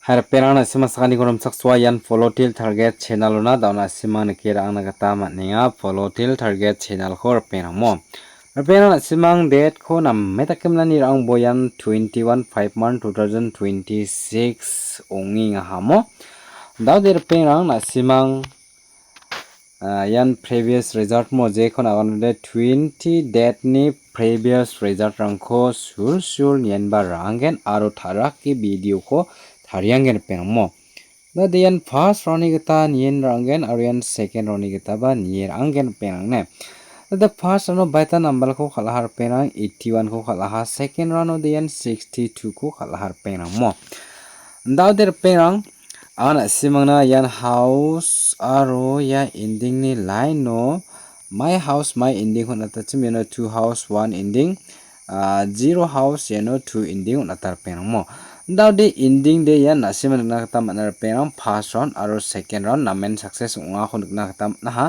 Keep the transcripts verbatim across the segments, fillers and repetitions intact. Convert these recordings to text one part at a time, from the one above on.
Hai ripengrang, na·simang sakaniko rimchaksoa, ian Follow Till Target channel-ona, da·o na·simang nike ra·angna gita man·enga Follow Till Target channel-ko ripengrangmo. Ripengrang, na·simang date-ko name dake minani ra·angbo ian twenty-one five month two thousand twenty-six ong·engahamo. Da·ode ripengrang, na·simang Ah, ian previous result mo, jekon aganode twenty date-ni previous result-rangko sulsul nienba ra·anggen aro tarake video-ko tarianggen ripengrangmo. Da·ode ian first round-ni gita nien ra·anggen aro ian second round-ni gitaba nie ra·anggen ripengrangne. Da·ode first round-o baita number-ko kal·aha ripengrang, eighty-one-ko kal·aha, second round-ode ian sixty-two-ko kal·aha ripengrangmo. Da·ode ripengrang, anga na·simangna ian house aro ia ending-ni line-o my house, my ending-ko on·atachim, iano two house, one ending, ah, zero house, iano two ending on·ata ripengrangmo. Da·ode ending de ian na·sima nikna gita man·a ripengrang, first round aro second round namen success ong·ako nikna gita man·aha.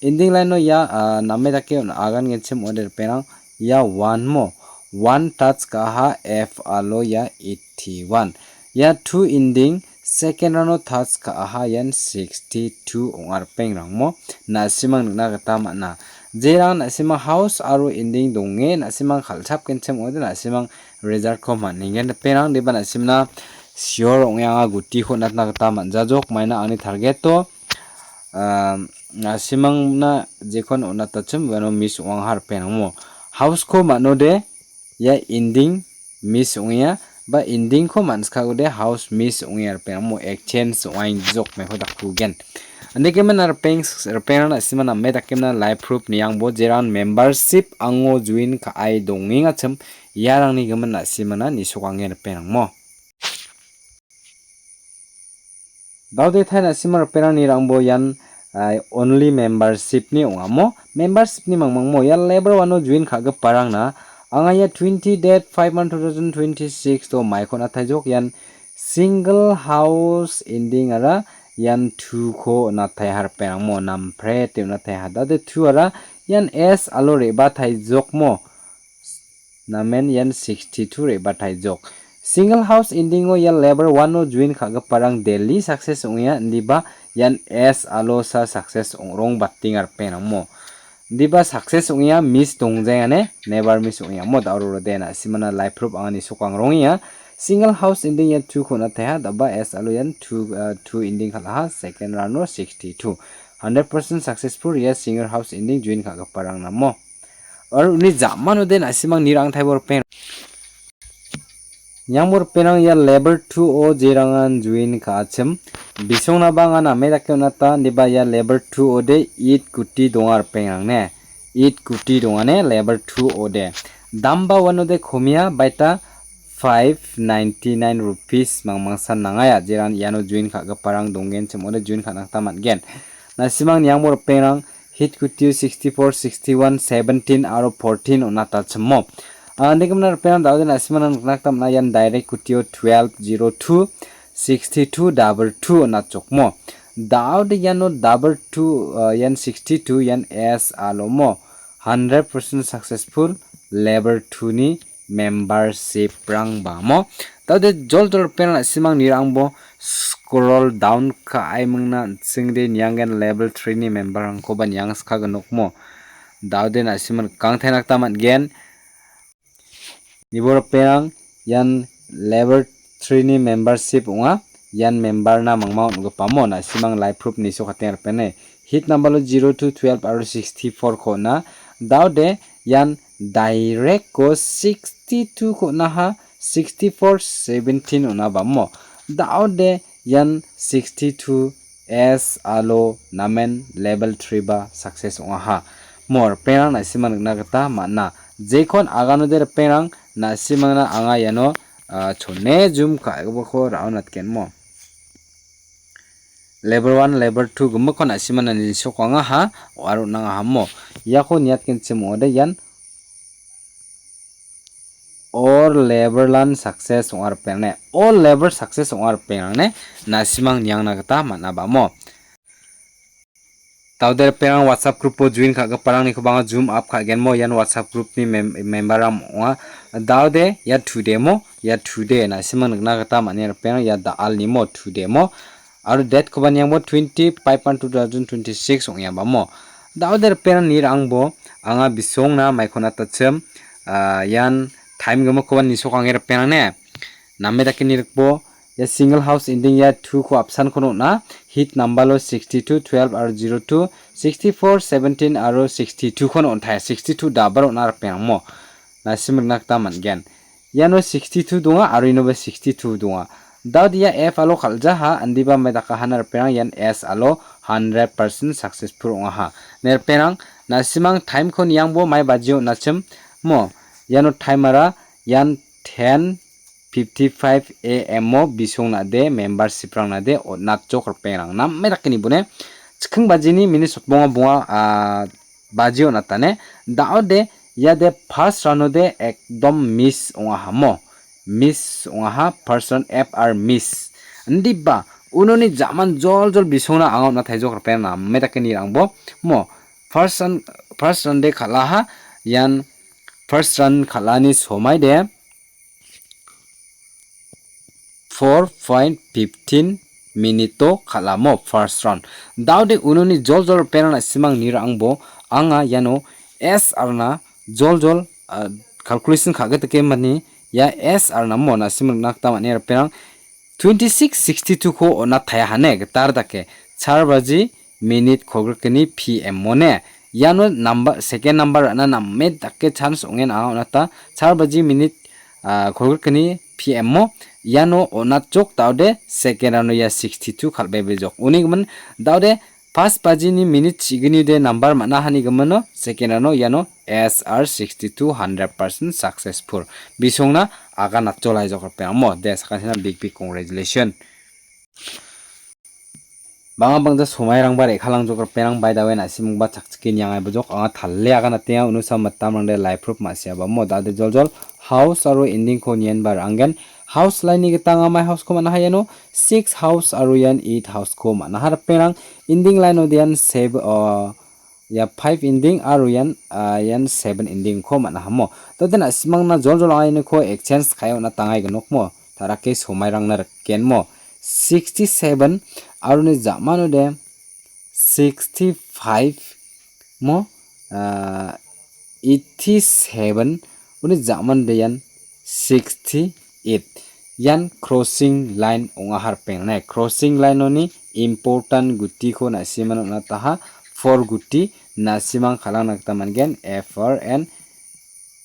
Ending line-o ia, ah, name dake on·, agangenchim ong·ode ripengrang, ia one mo, one touch ka·aha F alo ia eighty-one. Ia two ending second round-o touch ka·aha ian sixty-two ong·a ripengrangmo. Na·simang nikna gita man·a. Jerang na·simang house aro ending donge na·simang kal·chapgenchim ong·ode na·simang result-ko man·engen ripengrang, deba na·simna sure ong·e anga gutiko on·atna gita man·jajok, maina angni target-o ah, na·simangna jekon on·atachim uano miss ong·aha ripengrangmo. House-ko man·ode ia ending miss ong·enga, ba ending-ko man·sikagode house miss ong·enga ripengrangmo, exchange ong·aijok maiko dakkugen. Andegimin ripeng, ripengrang na·sima name dakemna live proof niangbo, jerang membership ango join ka·ai dongengachim, iarangni gimin na·simana nisokange ripengrangmo. Da·ode tai na·sima ripengrang nirangbo ian, ah, only membership-ni ong·amo. Membership-ni mangmangmo ia level one-o join ka·giparangna anga ia twenty date five month two thousand twenty-six-o maiko on·ataijok, ian single house ending-ara ian two-ko on·ataiha ripengrangmo, namprete on·ataiha. Da·ode two-ara ian S alo re·bataijokmo. Namen ian sixty-two re·bataijok. Single house ending-o ia level one-o join ka·giparang daily success ong·enga, indiba ian S alosa success ong·rongbatenga ripengrangmo. Indiba success ong·enga, miss dongjengane, never miss ong·enga mo, da·o rode na·simana live proof anga nisokangrongenga. Single house ending ian two-ko on·ataiha, daba S alo ian two, ah, two ending kal·aha, second round-o sixty-two. Hundred percent successful ia single house ending join ka·giparang namo. Aro uni ja·manode na·simang nirang taibo ripeng. Niangbo ripengrang ia level two-o jerangan join ka·achim. Bisongnaba anga name dake on·ata, indiba ia level two-ode eight guti donga ripengrang ne. Eight guti donga ne level two-ode. Damba uanode komia baita five ninety-nine rupees mangmangsan nangaia, jeran iano join ka·giparang donggenchim ong·ode join ka·na gita man·gen. Na·simang niangbo ripengrang hit kutio sixty-four, sixty-one, seventeen aro fourteen on·atachimo. Ah, indegimna ripengrang da·ode na·simana nikna gita man·a, ian direct kutio twelve zero two, sixty-two double two on·achokmo. Da·ode iano double two, ah, ian sixty-two, ian S alomo. Hundred percent successful level two-ni membership-rang bamo. Da·ode joljol ripengrang na·simang nirangbo scroll down ka·aimingna an·chingde niangen level three-ni member-rangkoba niangska gnokmo. Da·ode na·simang rikangtaina gita man·gen. Nibo ripengrang ian level three-ni membership ong·a. Ian member-na mangmang on·gipamo na·simang live proof nisokatenga ripene. Hit number-o zero two twelve aro sixty-four-ko on·a. Da·ode ian direct-o sixty-two-ko on·aha, sixty-four seventeen on·a bamo. Da·ode ian sixty-two S alo namen level three-ba success ong·aha. Mo ripengrang na·sima nikna gita man·a. Jekon aganode ripengrang na·simangna anga iano, ah, chone jum ka·gipako ra·o natgenmo. Level one, level two gimikkon na·simana nisok ong·aha, aro nang·ahamo. Iako niatgenchim ong·ode ian all level-an success ong·a ripengrang ne. All level success ong·a ripengrang ne. Na·simang niangna gita man·a bamo. Daode ripengrang WhatsApp group-o join ka·giparangni kobanga zoom up ka·genmo, ian WhatsApp group-ni mem-, member-rang ong·a. Daode ia today-mo, ia today na·simang nikna gita man·e ripengrang ia da·alnimo today-mo. Aro date-koba niangbo twenty-five one two thousand twenty-six ong·enga bamo. Daode ripengrang nirangbo anga bisongna maikona tachim, ah, ian time gimikkoba nisokange ripengrang ne. Name dake nirikbo, ia single house ending ia two-ko apsanko on·a, hit number-o sixty-two, twelve aro zero two, sixty-four, seventeen aro sixty-two-ko on·taia, sixty-two double on·a ripengrangmo. Na·sim rikna gita man·gen. Iano sixty-two donga aro inoba sixty-two donga. Daode ia F alo kal·jaha, indiba mai dakahana ripengrang ian S alo hundred percent successful ong·aha. Ne ripengrang, na·simang time-ko niangbo mai bajio on·achim mo. Iano time-ara ian ten fifty-five A M-o bisong nade membership-rang nade on·atjok ripengrang. Name dake nibone, chiking bajini minit sotbonga bonga, ah, baji on·atane. Daode, iade first round-ode ekdom miss ong·ahamo. Miss ong·aha, first round F R miss. Indiba, unoni jaman joljol bisongna anga on·a taijok ripengrang name dake nirangbo. Mo, first round, first round-de kal·aha, ian first round kal·ani somaide four point fifteen minute-o kal·amo first round. Daode unoni joljol ripengrang na·simang nirangbo anga iano S R-na joljol, ah, calculation ka·gitike mani ia S R-namo na·sim rikna gita man·e ripengrang twenty-six sixty-two-ko on·a taia hane gitar dake. Char baji minit kolgrikgni P M mone. Iano number, second number ra·na name dake chance ong·en anga on·ata. Char baji minit, ah, kolgrikgni P M mo. Iano on·atjok daode second round-o ia sixty-two kal·bebejok. Uni gimin daode first bajini minit chignide number man·a hani gimino second round-o iano S R sixty-two hundred percent successful. Bisongna aganatjolaijok ripengrangmo. De, sakantina big big congratulation. Bang·a bangja somairangba re·kalangjok ripengrang, by the way, na·simangba chakchike niangaibajok. Anga tale aganatenga, uno sa mitamrangde live proof ma·siaba mo. Dade joljol house aro ending-ko nienba ra·angen. House line-ni gita anga mai house-ko man·aha iano six house aro ian eight house-ko man·aha ripengrang. Ending line-ode ian sev-, ah, ia five ending aro ian, ah, ian seven ending-ko man·ahamo. Dade na·simangna joljol anga ianiko exchange ka·e on·a tangai gnokmo. Tarake somairangna rikenmo. Sixty-seven aroni ja·manode sixty-five mo, ah, eighty-seven, uni ja·manode ian sixty-eight. Ian crossing line ong·aha ripengrang. Crossing line-oni important gutiko na·simana on·ataha, four guti na·simang kal·angna gita man·gen, F R and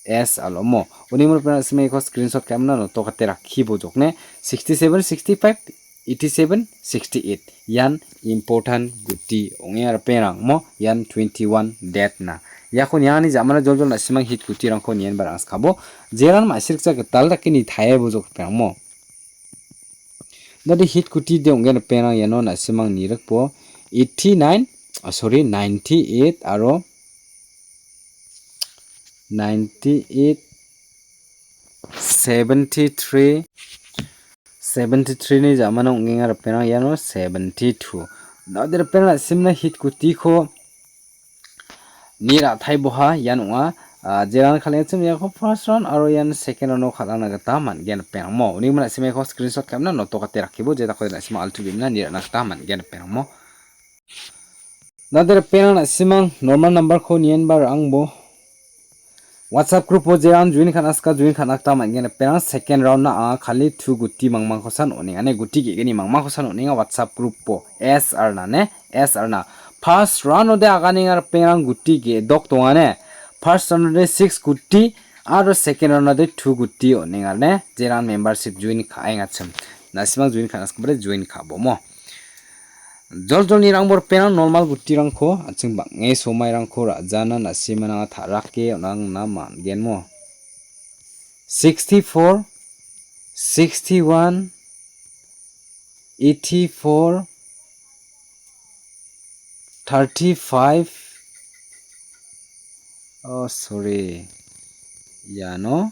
S alomo. Uni mol pena na·simang iko screenshot ka·emna notokate rakkibo jokne. Sixty-seven, sixty-five, eighty-seven, sixty-eight. Ian important guti ong·e ripengrang mo. Ian twenty-one date na. Iako niani ja·mano joljol na·simang hit gutirangko nienba rangskabo. Jeran ma·sirikja gital dake nitaia bojok ripengrang mo. Dade hit guti de ong·gen ripengrang iano na·simang nirikbo eighty-nine, ah, sorry, ninety-eight aro ninety-eight, seventy-three, seventy-three-ni ja·mano ong·enga ripengrang iano seventy-two. Dade ripengrang na·simna hit gutiko ni ra·taiboha ian ong·a, ah, jeran kal·engchim iako first round aro ian second round-o kal·angna gita man·gen ripengrangmo. Uni gimin na·simang iako screenshot ka·emna notokate rakkibo, je dakode na·sima altu bimna ni ra·na gita man·gen ripengrangmo. Dade ripengrang na·simang normal number-ko nienba ra·angbo WhatsApp group-o jeran join ka·na sika join ka·na gita man·gen ripengrang. Second round-na anga kali two guti mangmangkosan on·enga ne, guti ge·gni mangmangkosan on·enga WhatsApp group-o. S R na ne, S R na. First round-ode aganenga ripengrang guti ge·dok donga ne. First round-ode six guti aro second round-ode two guti on·enga ne. Jeran membership join ka·engachim. Na·simang join ka·na sikbare join ka·bomo. Joljolnirangbo ripengrang normal gutirangko an·ching bang·e somairangko ra·jana na·simana ta·rake on·angna man·genmo. Sixty-four, sixty-one, eighty-four, thirty-five, oh, sorry, iano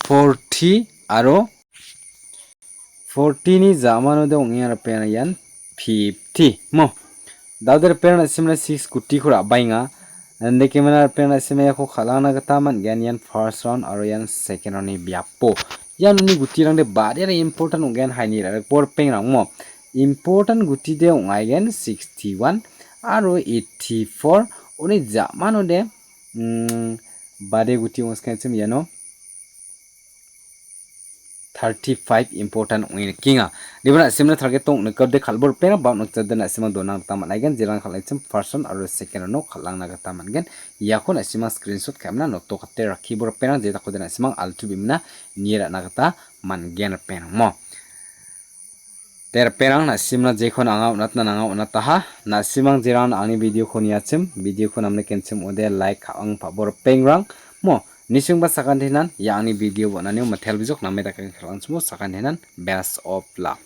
forty aro Forty-ni jamanode ong·enga ripengrang ian fifty mo. Dade ripengrang na·simna six gutiko ra·baenga. Indakemina ripengrang na·sima iako kal·angna gita man·gen ian first round aro ian second round-ni biapo. Ian uni gutirangde badiara important ong·gen haini ra·rikbo ripengrang mo. Important gutide ong·aigen sixty-one aro eighty-four. Uni jamanode, mm, bade guti ong·skenchim iano thirty-five important ong·e nikenga. Deba na·simna target-o ong·nikode kal·bo ripengrang ba ong·nikjade na·simang dona gita man·aigen, jerang kal·aichim first round aro second round-o kal·angna gita man·gen. Iako na·simang screenshot ka·emna note-o gate rakkibo ripengrang, je dakode na·simang altu bimina nie ra·na gita man·gen ripengrang mo. De ripengrang na·simna jekon anga on·atna nanga on·ataha. Na·simang jerang angni video-ko niachim, video-ko namnikenchim ode like ka·ang pa·bo ripengrang mo. Nisingba sakantinan ia angni video bon·anio metel bijok name dake kal·angchimo sakantinan best of luck.